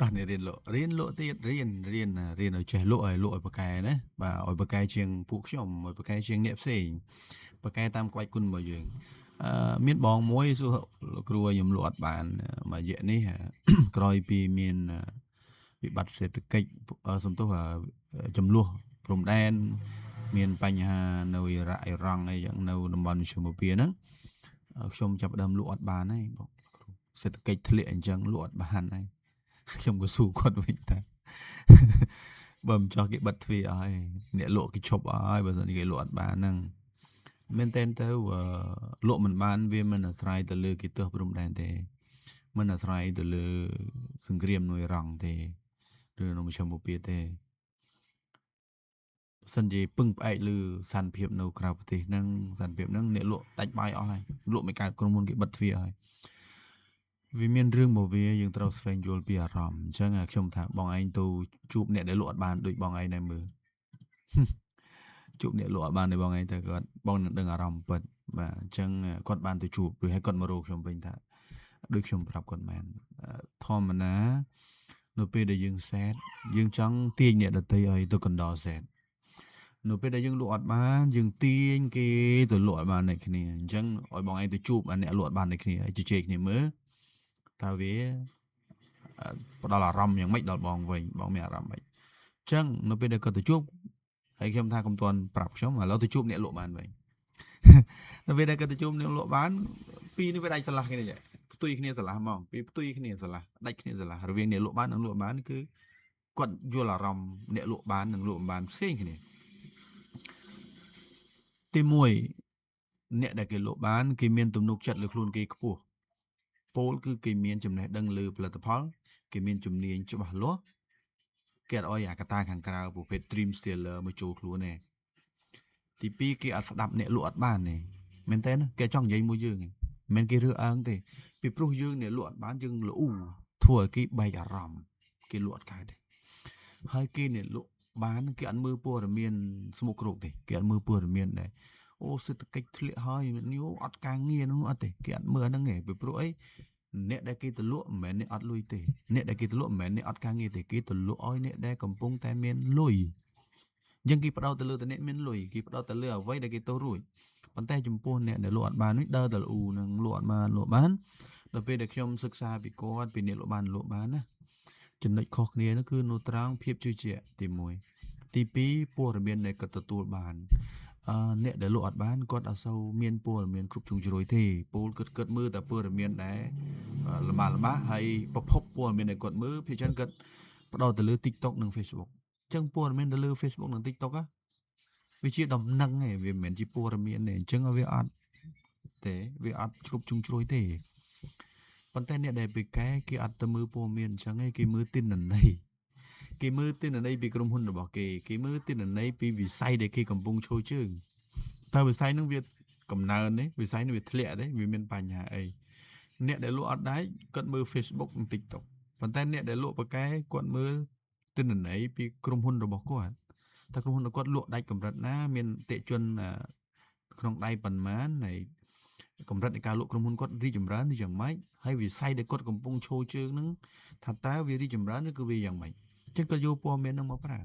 តោះអ្នករៀនលក់រៀនលក់ទៀតរៀនរៀនរៀនឲ្យចេះលក់ឲ្យលក់ឲ្យប៉កែណាបាទឲ្យប៉កែជាងពួកខ្ញុំឲ្យប៉កែជាងអ្នកផ្សេងប៉កែតាមក្បាច់គុណរបស់យើងអឺមានបងមួយសួរលោកគ្រូឲ្យខ្ញុំលក់អត់បានមួយរយៈនេះ ក្រោយពីមានវិបត្តិសេដ្ឋកិច្ចសំទោសចំនួនព្រំដែនមានបញ្ហានៅអ៊ីរ៉ាក់អ៊ីរ៉ង់អីចឹងនៅតំបន់មជ្ឈមពាហ្នឹងខ្ញុំចាប់ផ្ដើមលក់អត់បានហើយបងគ្រូសេដ្ឋកិច្ចធ្លាក់អញ្ចឹងលក់អត់បានហើយខ្ញុំក៏សួរគាត់វិញថាបើមិនចោះគេបិទទ្វារឲ្យអ្នកលក់គេឈប់ឲ្យបើមិនគេលក់អត់បានហ្នឹងមែនតើទៅលក់មិនបានវាមិនអាស្រ័យទៅលើគេទើសព្រំដែនទេមិនអាស្រ័យទៅលើសង្គ្រាមនៅអ៊ីរ៉ង់ទេឬនៅមជ្ឈមពាទេបើសិនជាពឹងផ្អែកលើសន្តិភាពនៅក្រៅប្រទេសហ្នឹងសន្តិភាពហ្នឹងអ្នកលក់ដាច់បាយអស់ហើយលក់មិនកើតក្រុមហ៊ុនគេបិទទ្វារហើយវាមានរឿងមកវាយើងត្រូវស្វែងយល់ពីអារម្មណ៍អញ្ចឹងខ្ញុំថាបងឯងទៅជួបអ្នកដែលលក់អត់បានដូចបងឯងដែរមើលជួបអ្នកលក់អត់បានដូចបងឯងទៅគាត់បងនឹងដឹងអារម្មណ៍ពិតបាទអញ្ចឹងគាត់បានទៅជួបឬហើយគាត់មករកខ្ញុំវិញថាដូចខ្ញុំប្រាប់គាត់មែនធម្មតានៅពេលដែលយើងសែតយើងចង់ទាញអ្នកដទៃឲ្យទៅកណ្ដោសែតនៅពេលដែលយើងលក់អត់បានយើងទាញគេទៅលក់អត់បានដូចគ្នាអញ្ចឹងឲ្យបងឯងទៅជួបអាអ្នកលក់អត់បានដូចគ្នាហើយជជែកគ្នាមើលតើវាផ្ដល់អារម្មណ៍យ៉ាងម៉េចដល់បងវិញបងមានអារម្មណ៍ម៉េចអញ្ចឹងនៅពេលដែលគាត់ទៅជួបហើយខ្ញុំថាកុំទាន់ប្រាប់ខ្ញុំឥឡូវទៅជួបអ្នកលក់បានវិញនៅពេលដែលគាត់ទៅជួបអ្នកលក់បានពីរនេះវាដាច់ស្រឡះគ្នាចេះផ្ទុយគ្នាស្រឡះហ្មងពីផ្ទុយគ្នាស្រឡះដាច់គ្នាស្រឡះរវាងអ្នកលក់បាននិងលក់បានគឺគាត់យល់អារម្មណ៍អ្នកលក់បាននិងលក់មិនបានផ្សេងគ្នាទី1អ្នកដែលគេលក់បានគេមានទំនុកចិត្តលើខ្លួនគេខ្ពស់ពោលគឺគេមានចំណេះដឹងលើផលិតផលគេមានជំនាញច្បាស់លាស់គេអត់អោយអាកតាខាងក្រៅប្រភេទ Dream Stealer មកចូលខ្លួនទេទី2គេអត់ស្ដាប់អ្នកលក់អត់បានទេមែនតើគេចង់និយាយមួយយើងមិនមែនគេរើសអើងទេពីព្រោះយើងអ្នកលក់អត់បានយើងលូធ្វើឲ្យគេបែកអារម្មណ៍គេលក់អត់កើតទេហើយគេអ្នកលក់បានគេអត់មើលព័ត៌មានស្មុគគ្រោកទេគេអត់មើលព័ត៌មានដែរអូសេដ្ឋកិច្ចធ្លាក់ហើយនេះអត់ការងារនោះអត់ទេគេអត់មើលអាហ្នឹងទេពីព្រោះអីអ្នកដែលគេទៅលក់មិនមែនអ្នកអត់លុយទេអ្នកដែលគេទៅលក់មិនមែនអ្នកអត់ការងារទេគេទៅលក់ឲ្យអ្នកដែលកំពុងតែមានលុយអញ្ចឹងគេផ្ដោតទៅលើតែអ្នកមានលុយគេផ្ដោតទៅលើអ្វីដែលគេទៅរួចប៉ុន្តែចំពោះអ្នកដែលលក់អត់បាននេះដើរទៅលូនឹងលក់អត់បានលក់បានដល់ពេលដែលខ្ញុំសិក្សាពីគាត់ពីអ្នកលក់បានលក់បានណាចំណុចខុសគ្នានោះគឺនៅត្រង់ភាពជឿជាក់ទី1ទី2ព័ត៌មានដែលគាត់ទទួលបានអឺអ្នកដែលលក់អត់បានគាត់អត់សូវមានព័ត៌មានគ្រប់ជ្រុងជ្រោយទេពូលគិតមើលតែព័ត៌មានដែលលំបាកលំបាកហើយប្រភពព័ត៌មានដែលគាត់មើលភាគច្រើនគាត់ផ្ដោតទៅលើ TikTok និង Facebook អញ្ចឹងព័ត៌មានទៅលើ Facebook និង TikTok ហ៎វាជាដំណឹងឯងវាមិនមែនជាព័ត៌មានទេអញ្ចឹងវាអត់ទេវាអត់គ្រប់ជ្រុងជ្រោយទេប៉ុន្តែអ្នកដែលពីកែគេអត់ទៅមើលព័ត៌មានអញ្ចឹងឯងគេមើលទិន្នន័យគេមើលទិន្នន័យពីក្រុមហ៊ុនរបស់គេគេមើលទិន្នន័យពីវិស័យដែលគេកំពុងឈរជើងតើវិស័យហ្នឹងវាកំណើនទេវិស័យនេះវាធ្លាក់ទេវាមានបញ្ហាអីអ្នកដែលលក់អត់ដែរគាត់មើល Facebook និង TikTok ប៉ុន្តែអ្នកដែលលក់ប៉ាកែគាត់មើលទិន្នន័យពីក្រុមហ៊ុនរបស់គាត់តើក្រុមហ៊ុនរបស់គាត់លក់ដាច់កម្រិតណាមានអតិជនក្នុងដៃប៉ុន្មានហើយកម្រិតនៃការលក់ក្រុមហ៊ុនគាត់រីកចម្រើនឬយ៉ាងម៉េចហើយវិស័យដែលគាត់កំពុងឈរជើងហ្នឹងថាតើវារីកចម្រើនឬក៏វាយ៉ាងម៉េចអញ្ចឹងគាត់យកព័ត៌មានហ្នឹងមកប្រើ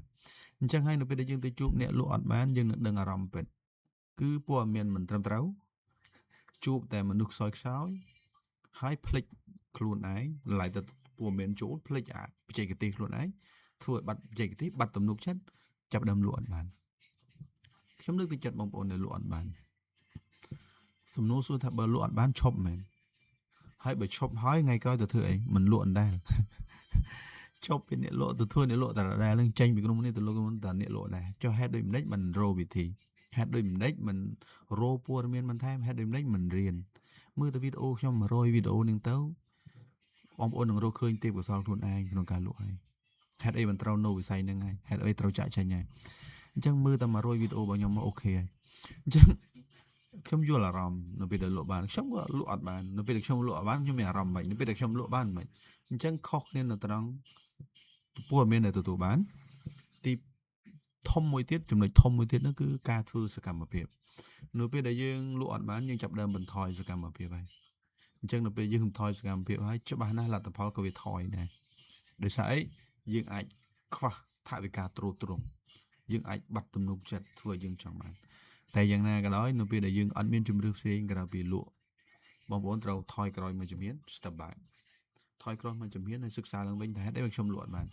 អញ្ចឹងហើយនៅពេលដែលយើងទៅជួបអ្នកលក់អត់បានយើងនឹងដឹងអារម្មណ៍ពិតគឺព័ត៌មានមិនត្រឹមត្រូវជួបតែមនុស្សខ្សោយខ្សោយហើយភ្លេចខ្លួនឯងឡើយទៅព័ត៌មានចូលភ្លេចអាបច្ចេកទេសខ្លួនឯងធ្វើឲ្យបាត់បច្ចេកទេសបាត់ទំនុកចិត្តចាប់ដើមលក់អត់បានខ្ញុំលើកទឹកចិត្តបងប្អូនដែលលក់អត់បានសំណួរសួរថាបើលក់អត់បានឈប់មែនហើយបើឈប់ហើយថ្ងៃក្រោយទៅធ្វើអីមិនលក់អត់ដែរឈប់ពីអ្នកលក់ទៅធ្វើអ្នកលក់តែដែរនឹងចេញពីក្រុមនេះទៅលក់ក្រុមតែអ្នកលក់ដែរចុះហេតុដូចម្ដេចមិនរោវិធីហេតុដូចម្ដេចមិនរោព័ត៌មានបន្ថែមហេតុដូចម្ដេចមិនរៀនមើលទៅវីដេអូខ្ញុំ100វីដេអូនឹងទៅបងប្អូននឹងរកឃើញទេពកោសលខ្លួនឯងក្នុងការលក់ហើយហេតុអីមិនត្រូវនៅវិស័យហ្នឹងហើយហេតុអីត្រូវចាក់ចេញហើយអញ្ចឹងមើលតែ100វីដេអូរបស់ខ្ញុំមកអូខេហើយអញ្ចឹងខ្ញុំយល់អារម្មណ៍នៅពេលដែលលក់បានខ្ញុំក៏លក់អត់បាននៅពេលដែលខ្ញុំលក់អត់បានខ្ញុំមានអារម្មណ៍មិននៅពេលដែលខ្ញុំលក់បានមិនអញ្ចឹងខុសគ្នានៅត្រង់ព័ត៌មានដែលទទួលបានទីធំមួយទៀតចំណុចធំមួយទៀតនោះគឺការធ្វើសកម្មភាពនៅពេលដែលយើងលក់អត់បានយើងចាប់ដើមបន្ថយសកម្មភាពហើយអញ្ចឹងនៅពេលយើងបន្ថយសកម្មភាពហើយច្បាស់ណាស់លទ្ធផលក៏វាថយដែរ ដោយសារអីយើងអាចខ្វះថវិកាទ្រទ្រង់យើងអាចបាត់ទំនុកចិត្តធ្វើឲ្យយើងចង់បានតែយ៉ាងណាក៏ដោយនៅពេលដែលយើងអត់មានជម្រើសផ្សេងក្រៅពីលក់បងប្អូនត្រូវថយក្រោយមួយជំហាន step back ថយក្រោយមួយជំហានហើយសិក្សាឡើងវិញថាហេតុអីបានខ្ញុំលក់អត់បាន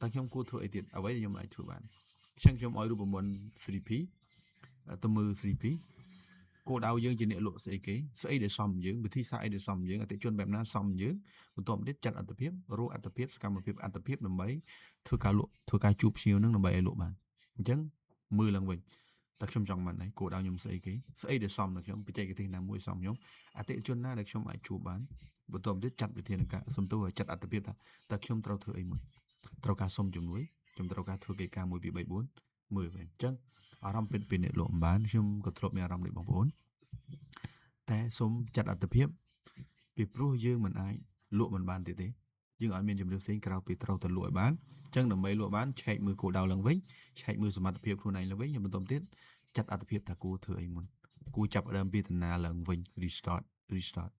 តើខ្ញុំគួរធ្វើអីទៀតអ្វីដែលខ្ញុំអាចធ្វើបានអញ្ចឹងខ្ញុំឲ្យរូបមន្ត 3P ទៅមើល 3P គោលដៅយើងជាអ្នកលក់ស្អីគេស្អីដែលសមយើងវិធីសាស្ត្រអីដែលសមយើងអតិថិជនបែបណាសមយើងបន្ទាប់ទៀតចាត់អត្ថភាពរកអត្ថភាពសកម្មភាពអត្ថភាពដើម្បីធ្វើការលក់ធ្វើការជួបភ្ញៀវនឹងដើម្បីឲ្យលក់បានអញ្ចឹងមើលឡើងវិញតើខ្ញុំចង់បានអីគោលដៅខ្ញុំស្អីគេស្អីដែលសមនឹងខ្ញុំបច្ចេកទេសណាមួយសមខ្ញុំអតិថិជនណាដែលខ្ញុំអាចជួបបានបន្ទាប់ទៀតចាត់វិធានការសំទោសចាត់អត្ថភាពថាតើខ្ញុំត្រូវធ្វើអីមួយត្រូវការសុំជំនួយខ្ញុំត្រូវការធ្វើកិច្ចការ1 2 3 4មើលវិញអញ្ចឹងអារម្មណ៍ពិតពីអ្នកលក់មិនបានខ្ញុំក៏ធ្លាប់មានអារម្មណ៍ដូចបងប្អូនតែសូមចាត់អត្ថភាពពីព្រោះយើងមិនអាចលក់មិនបានទៀតទេយើងអត់មានជម្រើសផ្សេងក្រៅពីត្រូវតែលក់ឲ្យបានអញ្ចឹងដើម្បីលក់បានឆែកមើលគោលដៅឡើងវិញឆែកមើលសមត្ថភាពខ្លួនឯងឡើងវិញហើយបន្តទៀតចាត់អត្ថភាពថាគួរធ្វើអីមុនគួរចាប់ផ្ដើមពីតាណាឡើងវិញ restart restart។